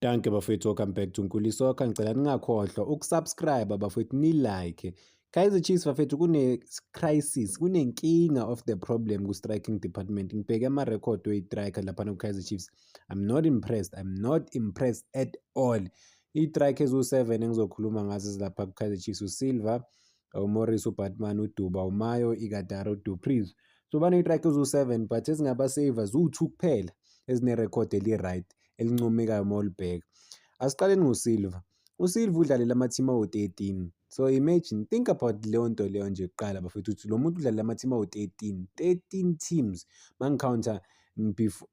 Dankie bafowethu, welcome back to Nkuli Soccer. Ngicela ningakhohlwa ukusubscribe bafowethu, ni-like. Kaizer Chiefs bafethu, kune-crisis, kunenkinga of the problem ku-striking department. Ngibheke ama-record we-striker laphana ku-Kaizer Chiefs. I'm not impressed, I'm not impressed at all. I-striker eziwu-7 engizokhuluma ngazo ezilapha ku-Kaizer Chiefs: uSilva, uMorris, uBaartman, uDuba, uMayo, Ighodaro, Du Preez. So bane-striker eziwu-7, but ezingaba-save ziwu-2 kuphela ezine-record eli-right, elincomekayo uma ulibheka. Asiqaleni ngoSilva. USilva udlalela ama-team awu-13. So imagine, think about leyo nto leyo nje kuqala bafethu, ukuthi lo muntu udlalela ama-team awu-13, 13 teams. Mangi-count-a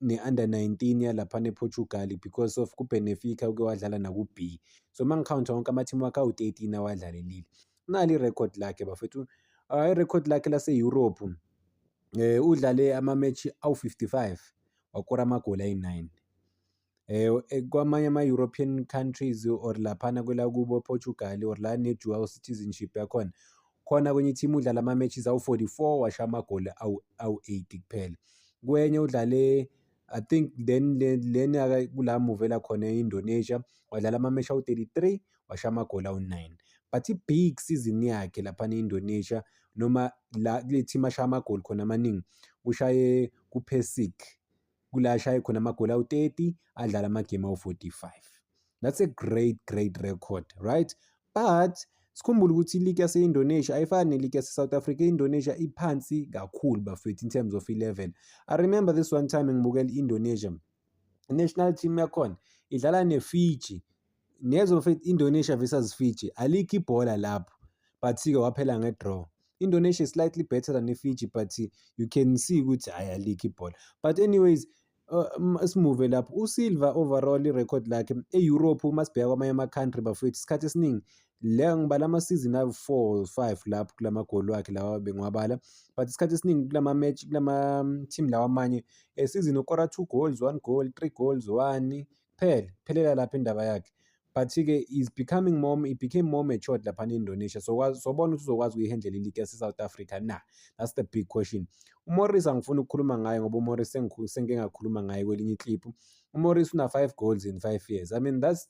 ne-under 19 yalaphana ePortugal, because of ku-Benfica uke wadlala naku-B. So mangi-count-a wonke ama-team wakhe awu-13 awadlalelile. Nali irekhodi lakhe bafethu, irekhodi lakhe lase-Europe, udlale ama-match awu-55, wakora amagoli ayi-9. Kwamanye ama-European countries or laphana kwelakubo Portugal or la ne-dual citizenship yakhona, khona kwenye i-team udlala ama-matches awu-44, washaya amagoli awu-8 kuphela. Kwenye udlale, I think then lena kula muvela khona e-Indonesia, wadlala ama-match awu-33, washaya amagoli awu-9. But i-big season yakhe laphana e-Indonesia, noma la kule team ashaya amagoli khona amaningi, ushaye ku-Persik, kula ashaye khona amagoli awu-30, adlala amagemu awu-45. That's a great, great record, right? But sikhumbule ukuthi i-league yase-Indonesia ayifani ne-league yase-South Africa. I-Indonesia iphansi kakhulu bafethu in terms of i-level. I remember this one time ngibukela i-Indonesia, i-national team yakhona idlala ne-Fiji. Niyezwa bafethu, Indonesia versus Fiji, alikho ibhola lapho, but-ke waphela nge-draw. Indonesia is slightly better than i-Fiji, but you can see ukuthi hhayi, alikho ibhola. But anyways, simuve lapho. USilva overall irekhodi lakhe e-Europe, uma sibheka kwamanye ama-country bafowethu, isikhathi esiningi le ngibala ama-season awu-4 5 lapho kulamagoli wakhe lawa bengiwabala, but isikhathi esiningi kulama-match, kulama-team lawa amanye, season ukora 2 goals, 1 goal, 3 goals, 1 kuphela, phelela lapho indaba yakhe. But-ke is becoming more, he became more matured laphana e-Indonesia, so sobona ukuthi uzokwazi ukuyihendlela i-league yase-South Africa na? That's the big question. UMorris angifuni ukukhuluma ngaye ngoba uMorris sengike ngakhuluma ngaye kwelinye iclip. UMorris una-5 goals in 5 years. I mean, that's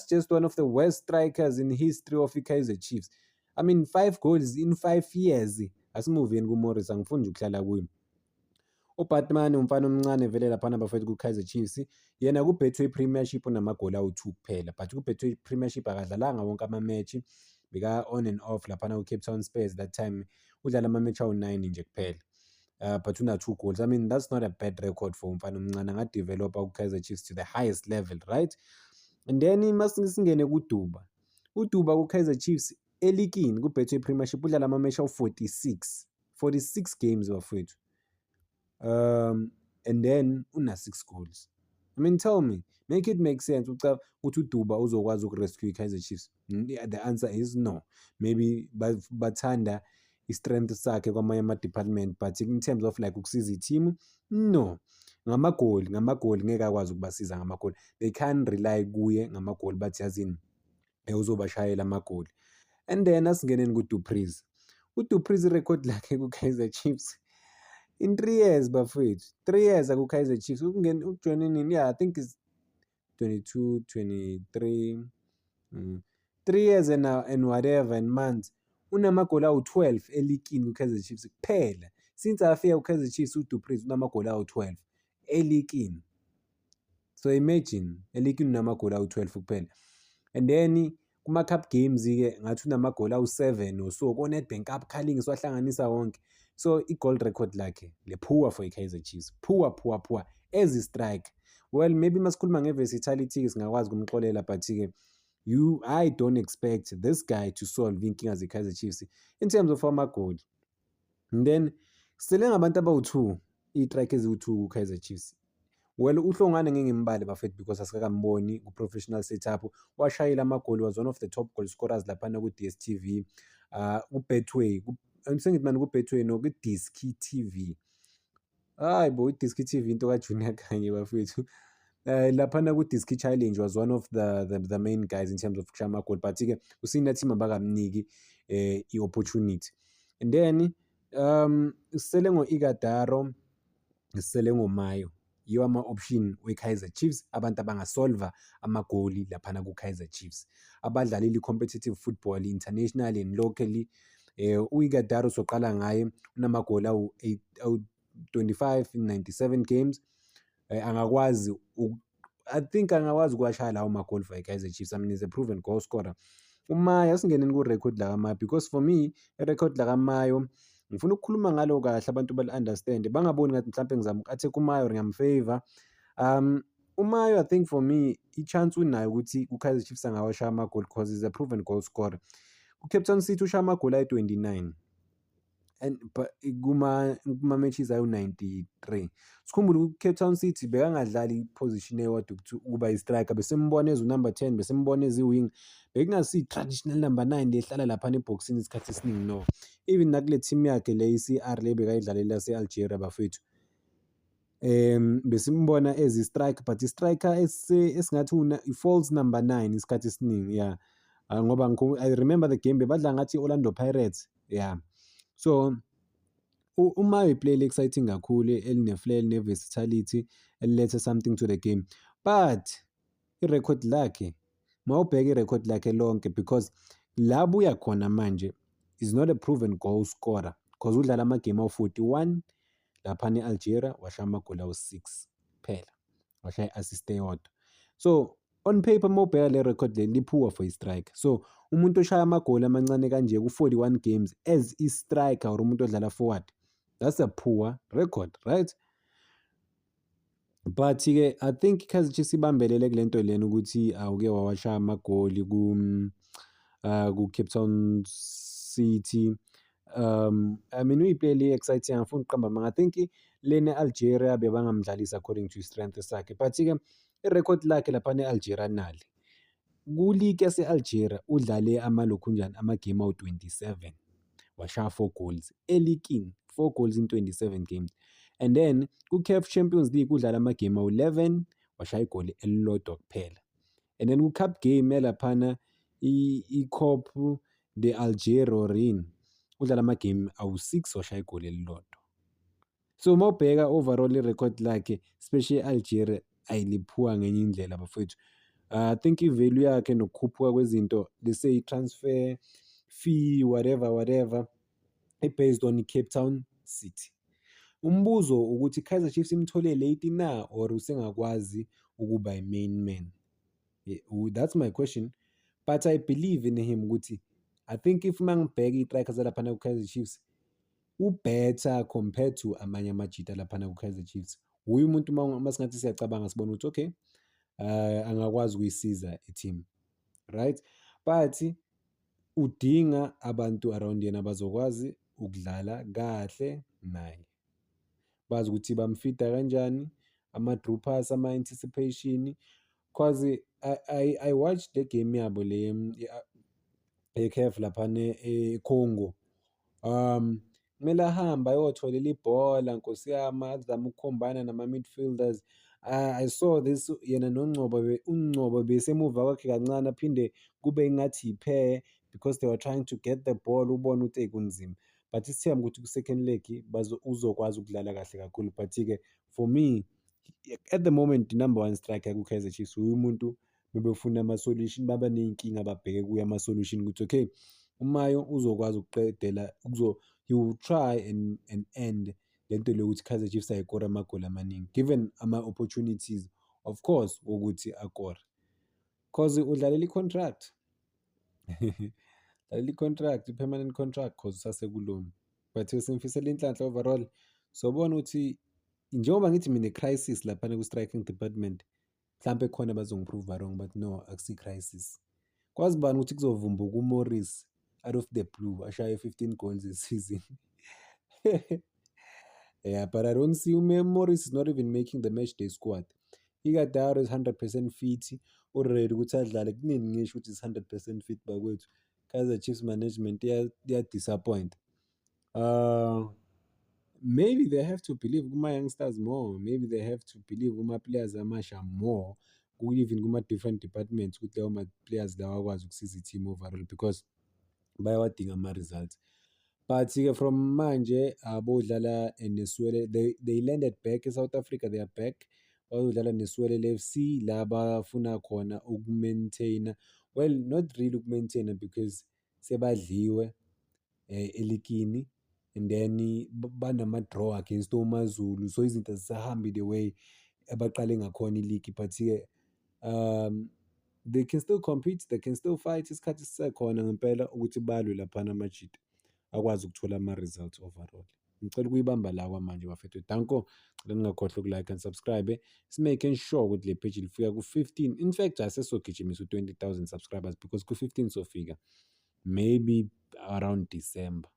just one of the worst strikers in history of i-Kaizer Chiefs. I mean, 5 goals in 5 years. Asimuveni kuMorris, angifuni nje ukuhlala kuye. UBaartman umfana omncane vele laphana bafethu ku-Kaizer Chiefs. Yena ku-Betway Premiership unamagoli awu-2 kuphela, but ku-Betway Premiership akadlalanga wonke ama-match, beka on and off laphana ku-Cape Town Spurs. That time udlala ama-match awu-9 nje kuphela. But una 2 goals. I mean, that's not a bad record for umfana omncane, angadevelopa ku-Kaizer Chiefs to the highest level, right? And then masingene kuDuba. UDuba ku-Kaizer Chiefs elikini ku-Betway Premiership udlala ama-match awu-46. 46 games bafowethu. And then una 6 goals. I mean, tell me, make it make sense uca ukuthi uDuba uzokwazi ukurescue i-Kaizer Chiefs. The answer is no. Maybe bathanda i-strength sakhe kwamanye ama-department, but in terms of like ukusiza i-team, no. Ngamagoli ngeke akwazi ukubasiza ngamagoli. They can't rely kuye ngamagoli, bathi yazini uzobashayela amagoli. And then asingeneni ku-Du Preez. U-Du Preez irekhodi lakhe ku-Kaizer Chiefs in 3 years bafowethu, 3 years aku-Kaizer Chiefs, ukungena ukujoyine nini? Yeah, I think it's 22, 23, 3 years and whatever and months. Unamagoli awu-12 elikini ku-Kaizer Chiefs kuphela. Since afika ku-Kaizer Chiefs uDu Preez unamagoli awu-12 elikini. So imagine, elikini unamagoli awu-12 kuphela. And then kuma-cup games-ke ngathi unamagoli awu-7 or so, ko-Nedbank Cup, Carling, siwahlanganisa wonke. So i-goal record lakhe le-poor for i-Kaizer Chiefs, poor, poor, poor as a-striker. Well, maybe masikhuluma nge-versatility singakwazi ukumxolela, but-ke you I don't expect this guy to solve iy'nkinga ze-Kaizer Chiefs in terms of amagoli. And then sele ngabantu abawu-2, iy'striker eziwu-2 ku-Kaizer Chiefs. Well, uHlongwane ngeke ngimbale bafethu because asikakamboni ku-professional setup. Washayela amagoli, was one of the top goal scorers laphana ku-DStv, ku-Betway, sengithi mani ku-Betway, no, ku-Diski TV. Hayi bo, i-Diski TV into kaJunior Khanye bafethu. Laphana ku-Diski Challenge was one of the main guys in terms of kushaya amagoli, but-ke ku-senior team abakamniki i-opportunity. And then sisele ngo-Ighodaro, sisele ngoMayo. Yiwo ama-option we-Kaizer Chiefs, abantu abangasolva amagoli laphana ku-Kaizer Chiefs. Abadlalile i-competitive football internationally and locally. U-Ighodaro soqala ngaye, unamagoli awu-25 in 97 games. Angakwazi, I think angakwazi ukuwashaya lawo magoli for i-Kaizer Chiefs. I mean, he's a proven goal scorer. UMayo, asingeneni ku-record lakaMayo, because for me i-record lakaMayo ngifuna ukukhuluma ngalo kahle, abantu bali-understand, bangaboni ngathi mhlampe ngizama uku-attack uMayo or ngiyam-favour. UMayo, I think for me i-chance unayo ukuthi ku-Kaizer Chiefs angawashaya amagoli because he's a proven goal scorer. Ku-Cape Town City ushaya amagoli ayi-29 and but kuma-matches awu-93. Sikhumbule ku-Cape Town City bekangadlali i-position eyodwa ukuba i-striker, besimbona as u-number 10, besimbona as i-wing, bekungasiyi traditional number 9 lehlala laphana ebhokisini isikhathi esiningi, no. Even nakule team yakhe le i-CR le bekayidlalela yase-Algeria, bafethu, besimbona as i-striker, but i-striker esingathi i-false number 9 isikhathi esiningi, yeah, ngoba I remember the game bebadla ngathi i-Orlando Pirates, yeah. So uMayo i-player exciting kakhulu, eline-flair, eline-versatility, eliletha something to the game, but i-record lakhe, mawubheka i-record lakhe lonke, because la abuya khona manje is not a proven goal scorer, because udlala amagame awu-41 laphana e-Algeria, washaya amagoli awu-6 kuphela, washaya i-assist eyodwa. So on paper, mawubheka le record le, li-poor for i-striker. So umuntu oshaya amagoli amancane kanje ku-41 games as i-striker or umuntu odlala forward, that's a poor record, right? But-ke I think i-Kaizer Chiefs ibambelele kule nto lena ukuthi awuke wawashaya amagoli ku-Cape Town City. I mean, uyi-player le-exciting, angifuni ukuqamba amanga. I think lena e-Algeria bebangamdlalisi according to i-strength sakhe, but-ke i-record lakhe laphana e-Algeria nali. Ku-league yase-Algeria udlale amalokhunjani, amagame awu-27, washaya 4 goals eligini, 4 goals in 27 games. And then ku-CAF Champions League udlala amagame awu-11, washaya igoli elilodwa kuphela. And then ku-cup game yalaphana, i-Coupe d'Algeria or yini, udlala amagame awu-6, washaya igoli elilodwa. So uma ubheka overall i-record lakhe, especially e-Algeria, ayili-poor ngenye indlela, bafowethu. I think i-value yakhe nokukhuphuka kwezinto, let's say i-transfer fee, whatever whatever, i-based on i-Cape Town City. Umbuzo ukuthi i-Kaizer Chiefs imthole late na or usengakwazi ukuba i-main man? That's my question. But I believe in him ukuthi I think if mangibheka iy'striker zalaphana ku-Kaizer Chiefs, u-better compared to amanye amajita laphana ku-Kaizer Chiefs. Wuye umuntu masingathi siyacabanga, sibone ukuthi okay, angakwazi ukuyisiza i-team, right? But udinga abantu around yena abazokwazi ukudlala kahle naye. Bazi ukuthi bamfida kanjani, ama-through pass, ama-anticipation, 'cause I watched le game yabo le ye-CAF laphana e-Congo. Kumele ahambe ayotholela ibhola, Nkosi yami, azame ukukhombana nama-midfielders. I saw this, yena noNgcobo, uNgcobo besemuva kwakhe kancane, aphinde kube ngathi i-pair because they were trying to get the ball, ubone ukuthi eyi kunzima. But isithemba ukuthi ku-second leg uzokwazi ukudlala kahle kakhulu. But-ke for me, at the moment, number one striker ku-Kaizer Chiefs uye umuntu bebefuna ama-solution, baba ney'nkinga babheke kuye ama-solution ukuthi okay, uMayo uzokwazi ukuqedela, he will try and end lento le yokuthi i-Kaizer Chiefs ayikori amagoli amaningi, given ama-opportunities of course wokuthi akore, 'cause udlalela i-contract, udlalela i-contract, i-permanent contract, 'cause usaseku-loan. But simfisela inhlanhla overall. Sobona ukuthi njengoba ngithi mina crisis laphana ku-striking department, mhlampe khona bazongi-prove wrong, but no, akusi-crisis. Kwazi bani ukuthi kuzovumbuka uMorris out of the blue, ashaye 15 goals this season? Yeah, but I don't see, Morris is not even making the match day squad. Ighodaro is 100% fit, u-ready ukuthi adlale. Kunini ngisho ukuthi is 100% fit, bakwethu? Kaizer Chiefs management iya-disappoint. Maybe they have to believe kuma-youngsters more, maybe they have to believe kuma-players amasha more, even kuma-different departments, ukuthi lawo ma-players lawa akwazi ukusiza i-team overall, because bayawadinga ama-results. But-ke from manje abodlala neSiwelele, they landed back e-South Africa, they are back. Bayodlala neSiwelele FC la bafuna khona uku-maintain-a, well, not really uku-maintain-a because sebadliwe eligini and then banama-draw against oMaZulu, so izinto azisahambi the way abaqale ngakhona iligi, but-ke they can still compete, they can still fight. Isikhathi sisekhona ngempela ukuthi balwe laphana amajita akwazi ukuthola ama-results overall. Ngicela ukuyibamba la kwamanje, bafethu. Danko, ngicela ningakhohlwa uku-like and subscribe, si-make sure ukuthi le page lifika ku-15, in fact asesogijimisa u-20,000 subscribers because ku-15 sofika maybe around December.